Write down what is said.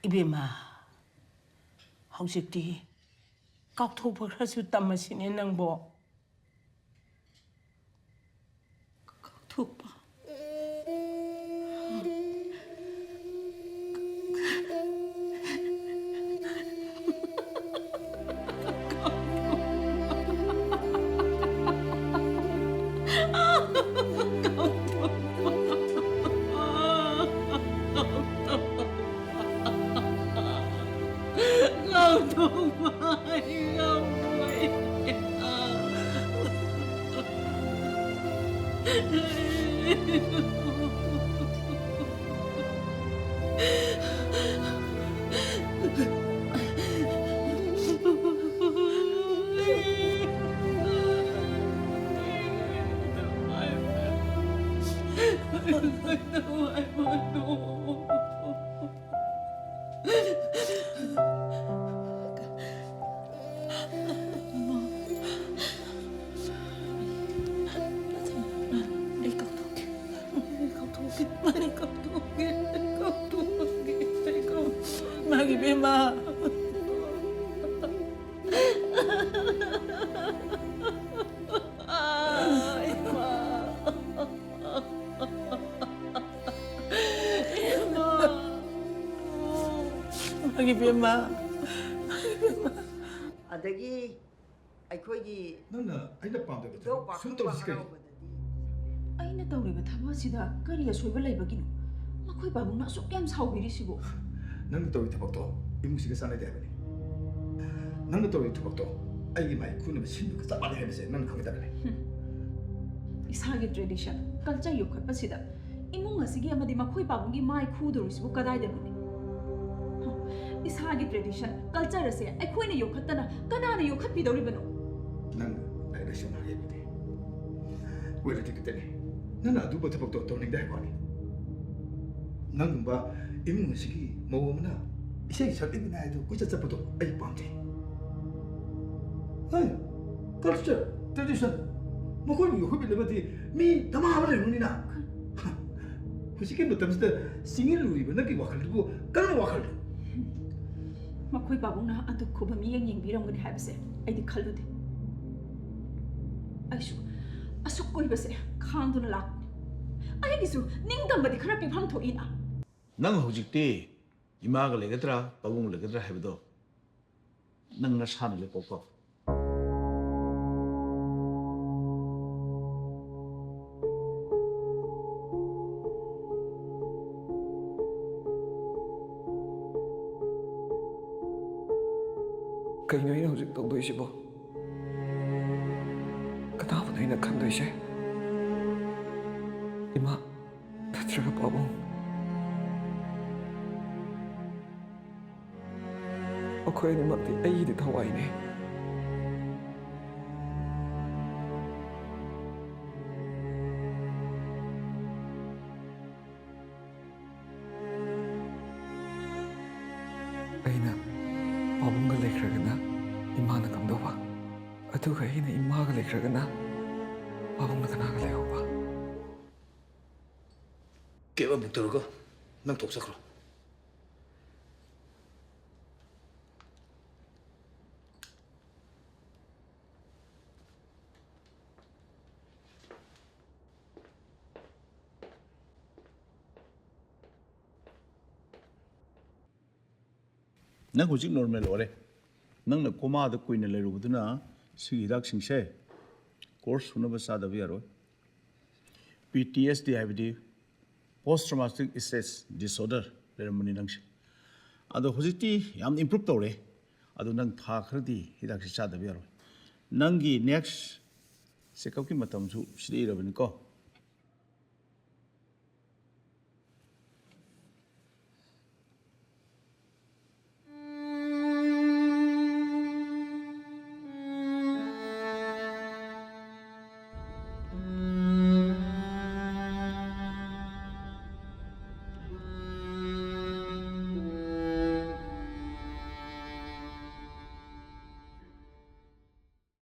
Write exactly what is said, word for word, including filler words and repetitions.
ꯏꯕꯦꯝꯃ, ꯍꯧꯖꯤꯛꯇꯤ ꯀꯥꯎꯊꯣꯛꯄ ꯈꯔꯁꯨ ꯇꯝꯃꯁꯤꯅꯦ ꯅꯪꯕꯣ꯫ ꯀꯥꯎꯊꯣꯛꯄ꯫ ꯉꯝꯊꯣꯛꯄ, ꯑꯩ ꯉꯝꯃꯣꯏ꯫ ꯑꯩ ꯀꯥꯎꯊꯣꯛꯀꯦ꯫ ꯑꯩ ꯀꯥꯎꯊꯣꯛꯀꯦ꯫ ꯑꯩ ꯀꯥꯎꯊꯣꯛꯀꯦ꯫ ꯑꯩ ꯀꯥꯎꯊꯣꯛꯀꯦ꯫ ꯑꯩ ꯀꯥꯎꯊꯣꯛꯀꯦ꯫ ꯃꯥꯒꯤ ꯕꯦꯝꯃ꯫ ꯏꯃꯥ꯫ ꯏꯃꯥ꯫ ꯃꯥꯒꯤ ꯕꯦꯝꯃ꯫ ꯑꯗꯒꯤ ꯑꯩꯈꯣꯏꯒꯤ ꯅꯪꯅ ꯑꯩꯅ ꯄꯥꯝꯗꯕ ꯏꯙꯧ ꯊꯕꯛ ꯁꯨꯝ ꯄꯥꯈꯪꯕ ꯇꯧꯔꯤꯁꯤ ꯀꯩꯒꯤꯅꯣ? ꯍꯔꯥꯎꯕꯗꯗꯤ ꯑꯩꯅ ꯇꯧꯔꯤꯕ ꯊꯕꯛ ꯑꯁꯤꯗ ꯀꯔꯤ ꯑꯁꯣꯏꯕ ꯂꯩꯕꯒꯤꯅꯣ? ꯃꯈꯣꯏ ꯄꯥꯕꯨꯡꯅ ꯑꯁꯨꯛ ꯌꯥꯝ ꯁꯥꯎꯕꯤꯔꯤꯁꯤꯕꯨ? ꯅꯪꯅ ꯇꯧꯔꯤ ꯊꯕꯛꯇꯣ ꯏꯃꯨꯡꯁꯤꯒ ꯆꯥꯟꯅꯗꯦ ꯍꯥꯏꯕꯅꯤ꯫ ꯅꯪꯅ ꯇꯧꯔꯤ ꯊꯕꯛꯇꯣ ꯑꯩꯒꯤ ꯃꯥꯏ ꯈꯨꯅꯕ ꯁꯤꯟꯕꯒ ꯆꯞ ꯃꯥꯟꯅꯩ ꯍꯥꯏꯕꯁꯦ ꯅꯪꯅ ꯈꯪꯒꯗꯕꯅꯤ꯫ ꯍꯨꯝ꯫ ꯏꯁꯥꯒꯤ tradition, culture ꯌꯣꯛꯈꯠꯄꯁꯤꯗ ꯏꯃꯨꯡ ꯑꯁꯤꯒꯤ ꯑꯃꯗꯤ ꯃꯈꯣꯏ ꯄꯥꯕꯨꯡꯒꯤ ꯃꯥꯏ ꯈꯨꯗꯧꯔꯤꯁꯤꯕꯨ ꯀꯗꯥꯏꯗꯅꯣꯅꯦ? ꯍꯨꯝ꯫ ꯏꯁꯥꯒꯤ tradition, culture ꯑꯁꯦ ꯑꯩꯈꯣꯏꯅ ꯌꯣꯛꯈꯠꯇꯅ ꯀꯅꯥꯅ ꯌꯣꯛꯈꯠꯄꯤꯗꯧꯔꯤꯕꯅꯣ? ꯅꯪ ꯂꯥꯏꯔꯤꯛ ꯂꯥꯏꯁꯨ ꯃꯍꯩ ꯍꯩꯕꯗꯤ ꯑꯣꯏꯔꯗꯤ ꯈꯛꯇꯅꯤ꯫ ꯅꯪꯅ ꯑꯗꯨꯒꯨꯝꯕ ꯊꯕꯛꯇꯣ ꯇꯧꯅꯤꯡꯗꯦ ꯍꯥꯏꯕ ꯋꯥꯅꯤ꯫ ꯅꯪꯒꯨꯝꯕ ꯏꯃꯨꯡ ꯑꯁꯤꯒꯤ ꯃꯧ ꯑꯃꯅ ꯏꯁꯩ ꯁꯛꯅꯤꯡꯉꯥꯏ ꯍꯥꯏꯗꯨ ꯀꯣꯏꯆꯠ ꯆꯠꯄꯗꯣ ꯑꯩ ꯄꯥꯝꯗꯦ꯫ ꯍꯩ, culture, tradition, ꯃꯈꯣꯏꯕꯨ ꯌꯣꯛꯈꯠꯄꯤꯗ꯭ꯔꯕꯗꯤ ꯃꯤ ꯗꯃꯥ ꯑꯃ ꯂꯩꯔꯝꯒꯅꯤꯅ꯫ ꯍꯧꯖꯤꯛꯀꯤ ꯃꯇꯝꯁꯤꯗ ꯆꯤꯡꯁꯤꯜꯂꯨꯔꯤꯕ ꯅꯪꯒꯤ ꯋꯥꯈꯜꯗꯨꯕꯨ ꯀꯔꯝꯕ ꯋꯥꯈꯜꯅꯣ? ꯃꯈꯣꯏ ꯄꯥꯕꯨꯡꯅ ꯑꯗꯨ ꯈꯨꯕ ꯃꯤꯠꯌꯦꯡ ꯌꯦꯡꯕꯤꯔꯝꯒꯅꯤ ꯍꯥꯏꯕꯁꯦ ꯑꯩꯗꯤ ꯈꯜꯂꯨꯗꯦ꯫ ꯑꯩꯁꯨ ꯑꯁꯨꯛ ꯀꯨꯏꯕꯁꯦ ꯈꯥꯡꯗꯨꯅ ꯂꯥꯛꯄꯅꯤ꯫ ꯑꯩꯒꯤꯁꯨ ꯅꯤꯡꯇꯝꯕꯗꯤ ꯈꯔ ꯄꯤꯐꯝ ꯊꯣꯛꯏꯅ꯫ ꯅꯪ ꯍꯧꯖꯤꯛꯇꯤ ꯏꯃꯥꯒ ꯂꯩꯒꯗ꯭ꯔꯥ, ꯄꯥꯕꯨꯡ ꯂꯩꯒꯗ꯭ꯔꯥ ꯍꯥꯏꯕꯗꯣ ꯅꯪ ꯅꯁꯥꯅ ꯂꯦꯞꯄꯣꯀꯣ꯫ ꯀꯩꯅꯣ ꯑꯩꯅ ꯍꯧꯖꯤꯛ ꯇꯧꯗꯣꯏꯁꯤꯕꯣ? ꯀꯅꯥꯕꯨꯅꯣ ꯑꯩꯅ ꯈꯟꯗꯣꯏꯁꯦ? ꯏꯃꯥ ꯅꯠꯇ꯭ꯔꯒ ꯄꯥꯕꯨꯡ? ꯃꯈꯣꯏ ꯑꯅꯤꯃꯛꯇꯤ ꯑꯩꯒꯤꯗꯤ ꯊꯋꯥꯏꯅꯦ꯫ ꯑꯩꯅ ꯄꯥꯕꯨꯡꯒ ꯂꯩꯈ꯭ꯔꯒꯅ ꯏꯃꯥꯅ ꯀꯝꯗꯧꯕ? ꯑꯗꯨꯒ ꯑꯩꯅ ꯏꯃꯥꯒ ꯂꯩꯈ꯭ꯔꯒꯅ ꯄꯥꯕꯨꯡꯅ ꯀꯅꯥꯒ ꯂꯩꯍꯧꯕ? ꯀꯦꯕ ꯕꯨꯛ ꯇꯧꯔꯒ ꯅꯪ ꯊꯣꯛꯆꯈ꯭ꯔꯣ꯫ ꯅꯪ ꯍꯧꯖꯤꯛ ꯅꯣꯔꯃꯦꯜ ꯑꯣꯏꯔꯦ꯫ ꯅꯪꯅ ꯀꯣꯃꯥꯗ ꯀꯨꯏꯅ ꯂꯩꯔꯨꯕꯗꯨꯅ ꯁꯤꯒꯤ ꯍꯤꯗꯥꯛꯁꯤꯡꯁꯦ ꯀꯣꯔꯁ ꯁꯨꯅꯕ ꯆꯥꯗꯕ ꯌꯥꯔꯣꯏ꯫ ꯄꯤ ꯇꯤ ꯑꯦꯁ ꯗꯤ ꯍꯥꯏꯕꯗꯤ ꯄꯣꯁ ꯇ꯭ꯔꯣꯃꯥꯇꯤꯛ ꯁ꯭ꯇ꯭ꯔꯦꯁ ꯗꯤꯁꯑꯣꯔꯗꯔ ꯂꯩꯔꯝꯕꯅꯤ ꯅꯪꯁꯦ꯫ ꯑꯗꯣ ꯍꯧꯖꯤꯛꯇꯤ ꯌꯥꯝ ꯏꯝꯄ꯭ꯔꯨꯞ ꯇꯧꯔꯦ꯫ ꯑꯗꯣ ꯅꯪ ꯊꯥ ꯈꯔꯗꯤ ꯍꯤꯗꯥꯛꯁꯤ ꯆꯥꯗꯕ ꯌꯥꯔꯣꯏ꯫ ꯅꯪꯒꯤ ꯅꯦꯛꯁ ꯆꯦꯛꯑꯞꯀꯤ ꯃꯇꯝꯁꯨ ꯁꯤꯗ ꯏꯔꯕꯅꯤꯀꯣ꯫